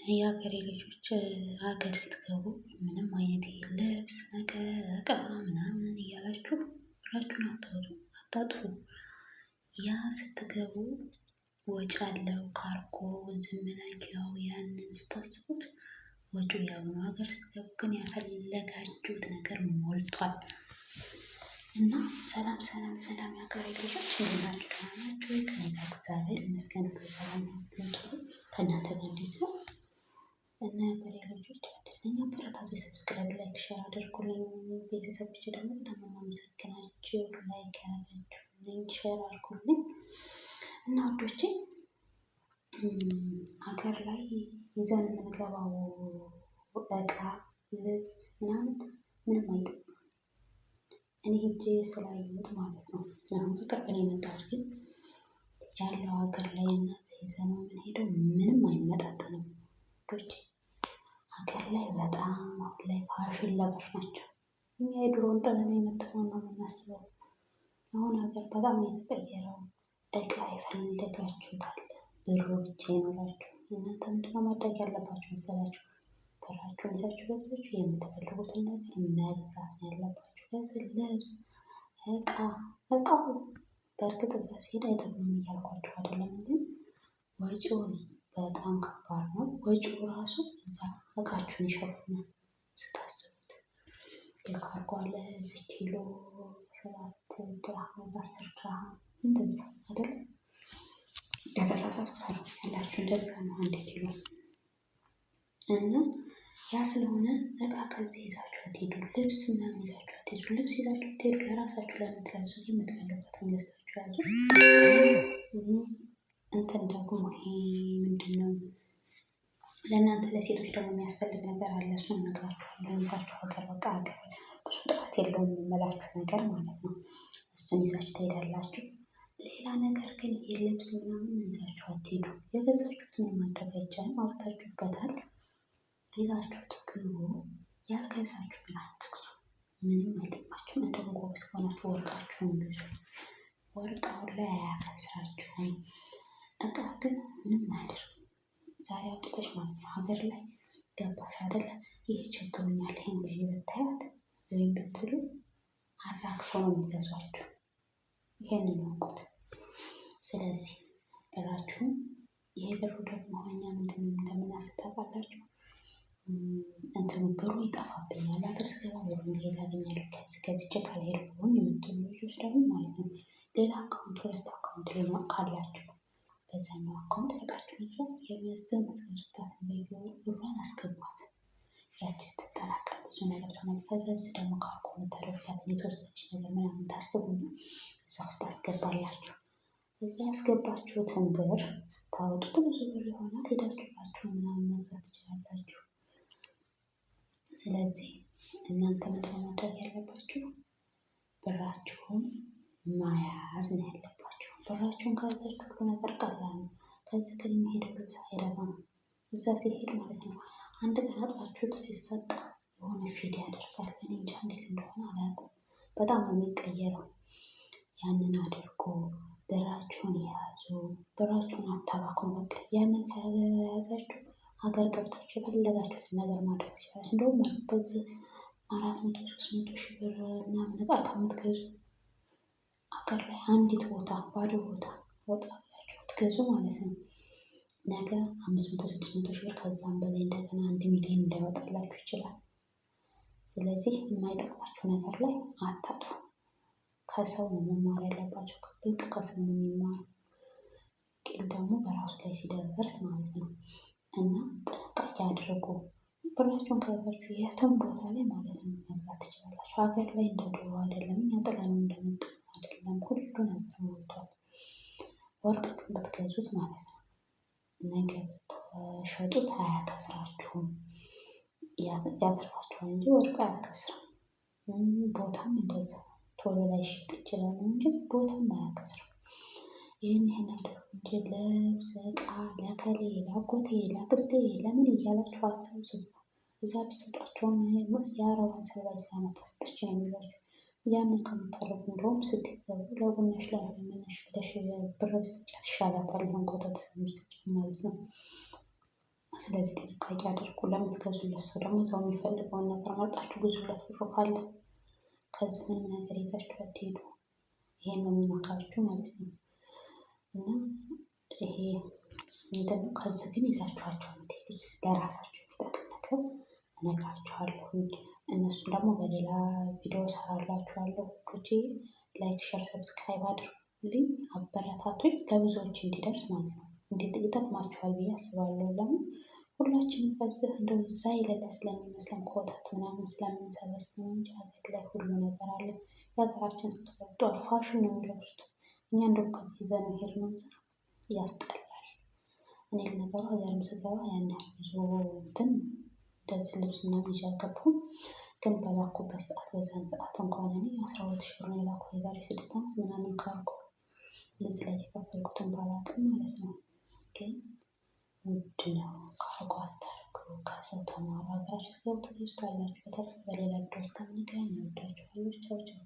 የሀገሬ ልጆች ሀገር ስትገቡ ምንም አይነት ልብስ ነገር እቃ ምናምን እያላችሁ ብራችሁን አታውጡ፣ አታጥፉ። ያ ስትገቡ ወጪ አለው፣ ካርጎ ዝምናኪያው ያንን ስታስቡት ወጪው ያው ነው። ሀገር ስትገቡ ግን ያፈለጋችሁት ነገር ሞልቷል። እና ሰላም ሰላም ሰላም የሀገሬ ልጆች እንዴት ናችሁ? ደህና ናችሁ ወይ? ከእኔ ጋር እግዚአብሔር ይመስገን ሰላም ነው። ከእናንተ ጋር እንዴት ነው? እና የሀገሬ ልጆች አዲስ ነኝ፣ አበረታቱ። Subscribe፣ like፣ share አድርጉልኝ። ቤተሰቦች ደግሞ በጣም የማመሰግናችሁ like ያደረጋችሁልኝ፣ share አድርጉልኝ። እና ውዶቼ ሀገር ላይ ይዘን የምንገባው እቃ ልብስ ምናምን ምንም አይጠቅምም። እኔ ሄጄ ስላየሁት ማለት ነው። አሁን በቅርብ ነው የመጣሁት፣ ግን ያለው ሀገር ላይ እና ይዘነው የምንሄደው ምንም አይመጣጠንም። ውዶቼ ሀገር ላይ በጣም አሁን ላይ ፋሽን ለባሽ ናቸው። እኛ የድሮውን ጥለን የመጣነውን ነው የምናስበው። አሁን ሀገር በጣም ነው የተቀየረው። እቃ የፈለጋችሁት አለ፣ ብሩ ብቻ ይኖራችሁ። እናንተ ምንድነው ማድረግ ያለባችሁ መሰላችሁ? ብራችሁን ይዛችሁ ገብታችሁ የምትፈልጉትን ነገር መግዛት ነው ያለባችሁ። ከዚህ ልብስ፣ እቃ እቃው በእርግጥ እዛ ሲሄድ አይጠቅምም እያልኳችሁ አይደለም፣ ግን ወጪው በጣም ከባድ ነው። ወጪው ራሱ እዛ እቃችሁን ይሸፍናል ስታስቡት። የካርጎ አለ እዚህ ኪሎ 7 ድርሃም 10 ድርሃም እንደዛ አይደለም። ከተሳሳትኩ ታርሙኛላችሁ። እንደዛ ነው 1 ኪሎ እና ያ ስለሆነ እቃ ከዚህ ይዛችሁ አትሄዱ። ልብስ ምናምን ይዛችሁ አትሄዱ። ልብስ ይዛችሁ አትሄዱ። ለራሳችሁ ለምትለብሱት የምትፈልጉትን ገዝታችሁ ያዙ። እንትን ደግሞ ይሄ ምንድን ነው ለእናንተ ለሴቶች ደግሞ የሚያስፈልግ ነገር አለ። እሱን እነግራችኋለሁ። ይዛችሁ ሀገር በቃ ሀገር ብዙ ጥራት የለውም የምላችሁ ነገር ማለት ነው። እሱን ይዛችሁ ትሄዳላችሁ። ሌላ ነገር ግን ይሄ ልብስ ምናምን ይዛችሁ አትሄዱ። የገዛችሁት ምንም ማድረግ አይቻልም፣ አውጥታችሁበታል። ይዛችሁት ግቡ። ያልገዛችሁ ግን አትግዙ። ምንም አይጠቅማችሁም። እንደውም ጎበዝ ከሆናችሁ ወርቃችሁን ግዙ። ወርቅ አሁን ላይ አያከስራችሁም። እቃ ግን ምንም አያደርግም። ዛሬ አውጥተሽ ማለት ነው ሀገር ላይ ገባሽ አይደለ? ይህ ቸግሮኛል፣ ይሄን ግዢ ብታያት ወይም ብትሉ አራክሰው ነው የሚገዟችሁ። ይሄንን እወቁት። ስለዚህ ብራችሁን ይሄ ብሩ ደግሞ አሁን እኛ ምንድን እንደምናስብ ታውቃላችሁ? እንትኑ ብሩ ይጠፋብኛል፣ ሀገር ስገባ ብሩን ከየት አገኛለሁ? ከዚህ ገዝቼ ካልሄድኩኝ የምትሉ ልጆች ደግሞ ማለት ነው ሌላ account ሁለት account ካላችሁ በዛኛው account እቃችሁን ይዞ የሚያዘው የምትገዙባትን በየወሩ ብሯን አስገቧት። ያቺ ስትጠራቀም ብዙ ነገር ትሆናለች። ከዛ እዚህ ደግሞ ካርጎ የምታደርጉባትን የተወሰነች ነገር ምናምን ታስቡና እዛ ውስጥ ታስገባላችሁ። እዛ ያስገባችሁትን ብር ስታወጡት ብዙ ብር ይሆናል። ሄዳችሁባችሁ ምናምን መግዛት ትችላላችሁ። ስለዚህ እናንተ ምንድነው ማድረግ ያለባችሁ? ብራችሁን መያዝ ነው ያለባችሁ። ብራችሁን ከያዛችሁ ሁሉ ነገር ቀላል ነው። ከዚህ ግን የሚሄደው ልብስ አይረባም። እዛ ሲሄድ ማለት ነው አንድ ቀን አጥባችሁት ሲሰጣ የሆነ fade ያደርጋል። እኔ እንጃ እንዴት እንደሆነ አላውቅም። በጣም ነው የሚቀየረው። ያንን አድርጎ ብራችሁን የያዙ፣ ብራችሁን አታባክኑ። በቃ ያንን ከያዛችሁ ሀገር ገብታችሁ የፈለጋችሁትን ነገር ማድረግ ትችላላችሁ። እንደውም በዚህ 400 300 ሺህ ብር ምናምን እቃ ከምትገዙ ሀገር ላይ አንዲት ቦታ ባዶ ቦታ ወጣ ብላችሁ ትገዙ ማለት ነው። ነገ 500 600 ሺህ ብር ከዛም በላይ እንደገና 1 ሚሊዮን እንዳይወጣላችሁ ይችላል። ስለዚህ የማይጠቅማችሁ ነገር ላይ አታጥፉ። ከሰው ነው መማር ያለባቸው። ብልጥ ከሰው ነው የሚማረው። ቂል ደግሞ በራሱ ላይ ሲደርስ ማለት ነው። እና ጥንቃቄ አድርጉ። ብራችሁን ከያዛችሁ የትም ቦታ ላይ ማለት ነው መግዛት ትችላላችሁ። ሀገር ላይ እንደ ድሮ አይደለም። እኛ ጥለን እንደመጣ አይደለም። ሁሉ ነገር ሞልቷል። ወርቃችሁን ብትገዙት ማለት ነው ነገ ብትሸጡት አያከስራችሁም። ያተርፋችኋል እንጂ ወርቅ አያከስርም። ቦታም እንደዛ ቶሎ ላይሸጥ ይችላል እንጂ ቦታም አያከስርም። ይህን ይህን አድርጉ እንጂ ልብስ፣ እቃ ለከሌ ለአጎቴ ለአክስቴ ለምን እያላችሁ አሰብስቡ። እዛ ብትሰጧቸውም የአረቧን ሰልባጅ ይዛ መታ ሰጠች ነው የሚሏችሁ። ያንን ከምታደርጉ እንደውም ስትገቡ ለቡናሽ ለምንሽ ብለሽ ብር ብትሰጫት ይሻላታል። ይሄን ኮተት ከምትሰጫት ማለት ነው። ስለዚህ ጥንቃቄ አድርጉ። ለምትገዙለት ሰው ደግሞ ሰው የሚፈልገውን ነገር መርጣችሁ ግዙለት። ብሩ ካለ ከዚህ ምንም ነገር ይዛችሁ አትሄዱ። ይሄን ነው የምመክራችሁ ማለት ነው። እና ይሄ ምንድን ነው? ከዚህ ግን ይዛችኋቸው የምትሄዱት ለራሳችሁ የሚጠቅም ነገር እነግራችኋለሁ። እነሱን ደግሞ በሌላ ቪዲዮ ሰራላችኋለሁ። ውዶቼ like፣ share፣ subscribe አድርጉልኝ፣ አበረታቱኝ ለብዙዎች እንዲደርስ ማለት ነው። እንዴት ይጠቅማችኋል ብዬ አስባለሁ። ለምን ሁላችንም በዚህ እንደው እዛ የሌለ ስለሚመስለን ኮተት ምናምን ስለምንሰበስብ ነው እንጂ ሀገር ላይ ሁሉ ነገር አለ። የሀገራችን ሰው ተለውጧል። ፋሽን ነው የሚለብሱት። እኛ እንደውም ከዚህ ይዘን ሄድ ነው እዛ ያስጠላል። እኔ ለነገሩ ሀገርም ስገባ ያን ያህል ብዙ እንትን እንደዚህ ልብስ ምናምን ይዤ አልገባሁም። ግን በላኩበት ሰዓት በዛን ሰዓት እንኳን እኔ 12,000 ብር ነው የላኩት የዛሬ 6 ዓመት ምናምን ካርጎ እዚህ ላይ የከፈልኩትን ባላቅም ማለት ነው። ግን ውድ ነው። ካርጎ አታርጉ። ከሰው ተማሩ። ሀገራችሁ ትገቡ ትገዙታላችሁ። በተረፈ በሌላ ቪዲዮ እስከምንገናኝ እወዳችኋለሁ። ቻው ቻው።